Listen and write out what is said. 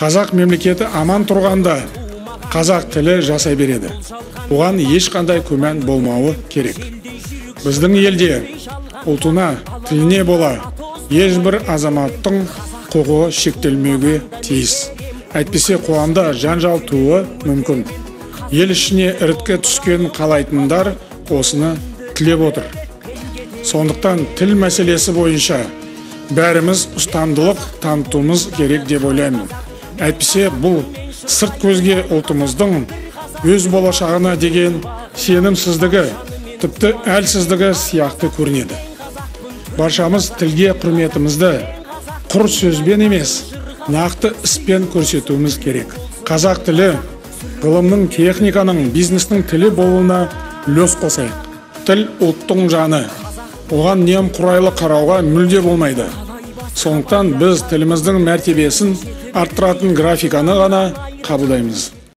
Қазақ мемлекеті аман тұрғанда қазақ тілі жасай береді. Оған ешқандай күмән болмауы керек. Біздің елде ұлтына, тіліне бола ешбір азаматтың құқығы шектелмеуге тиіс. Әйтпесе қоғамда жанжал тууы мүмкін. Ел ішіне іріткі түскен қалайтындар осыны тілеп отыр. Сондықтан тіл мәселесі бойынша бәріміз ұстамдылық танытуымыз керек деп ойлаймын. Әйтпесе бұл сырт көзге ұлтымыздың өз болашағына деген сенімсіздігі, тіпті әлсіздігі сияқты көрінеді. Баршамыз тілге құрметімізді құр сөзбен емес, нақты іспен көрсетуіміз керек. Қазақ тілі ғылымның, техниканың, бизнестің тілі болуына үлес қосайық. Тіл ұлттың жаны. Оған немқұрайлы қарауға мүлде болмайды. Сондықтан біз тіліміздің мәртебесін арттыратын графиканы ғана қабылдаймыз.